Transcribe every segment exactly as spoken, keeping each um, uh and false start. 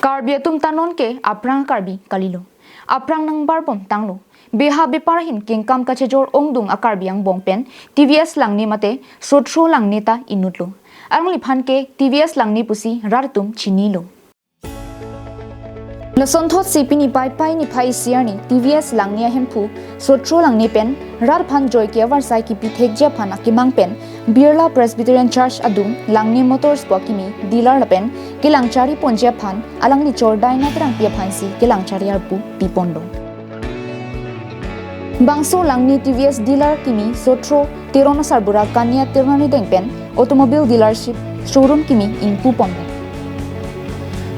Karbi atum ta nonke aphrang Karbi kalilo. Aphrang nangbarbom tanglo. Beha bepar ahin kengkam kachejor ongdung a-Karbi angbong pen T V S Langne mate Sotro Langne ta inutlo. Alangliphan ke T V S Langne pusi rat atum chinilo. Lasonthotsi pini Paipai niphai isi arni T V S Langne ahemphu Sotro Langne pen rat aphan joike avarsai kipi thekji aphan akemang pen Birla Presbyterian Church adung Langne Motors pu akimi dealer lapen kelang chari ponji aphan alangli chordai Natrangpi aphansi kelang chari arpu piponlo. Bangso Langne T V S dealer kimi Sotro Teron asarbura Kania Teron arideng pen automobile dealership showroom kimi ingpuponlo.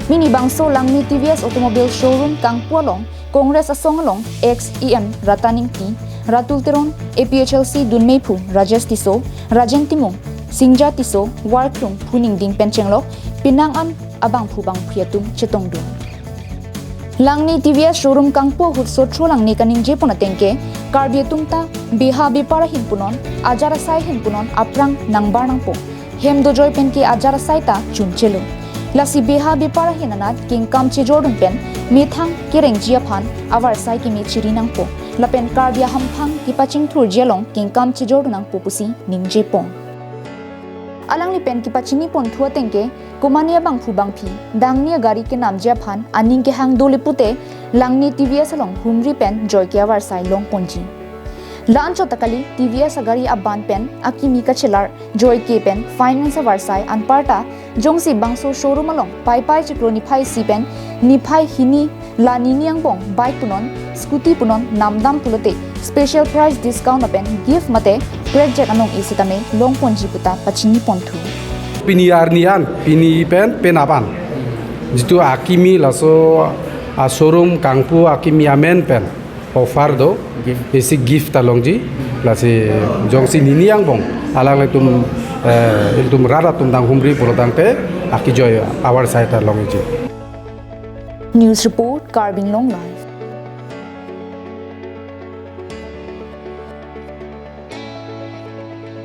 Mini bangso Langne T V S automobile showroom kangpu along Congress asong along ex E M Ratan Ingti, Ratul Teron, A P H L C dunmeiphu Rajesh Tisso, Rajen Timung, Singja Tisso, Warklung Phuning Ding pen chenglok penang an abangphu bangphi atum chetongdun. Langne T V S showroom kangpu ahut Sotro Langne kaningjepon atengke Karbi atum ta beha bepar ahin punon, ajar asai ahin punon aphrang nangbar nangpo. Hem dojoi penke ajar asai ta chunchelo. Lasi beha bepar ahin anat kengkam chejordun pen methang kerengji aphan avarsai keme chiri nangpo. Lapen Karbi ahamphang kipachingthurji along kengkam chejordun nangpo pusi ningjepon. Alangli pen kipachiniponthu atengke komane abangphu bangphi dangni agari kenamji aphan aning kehang dole pute Langne T V S along humri pen joike avarsai longponji. La-anchot ta kali, T V S agari aban pen akimi kachelar joike pen finance avarsai anparta jongsi bangso showroom along Paipai chiklo niphai isi pen niphai hini la nini angbong bike punon, scooty punon namdam pulote special price discount lapen gift mate prekjak anong-e sitame longponji puta pachiniponthu. Pini arni an, pini pen, pen aban. Jitu akimi laso a-showroom kangpu akimi amen pen offer do. Gift. Isi gift ta longji. Lasi jongsi nini angbong alanglitum, eh, ilitum rat atum dang humri pulo tangte akijoi avarsai ta longji. News report, Karbi Anglong Live.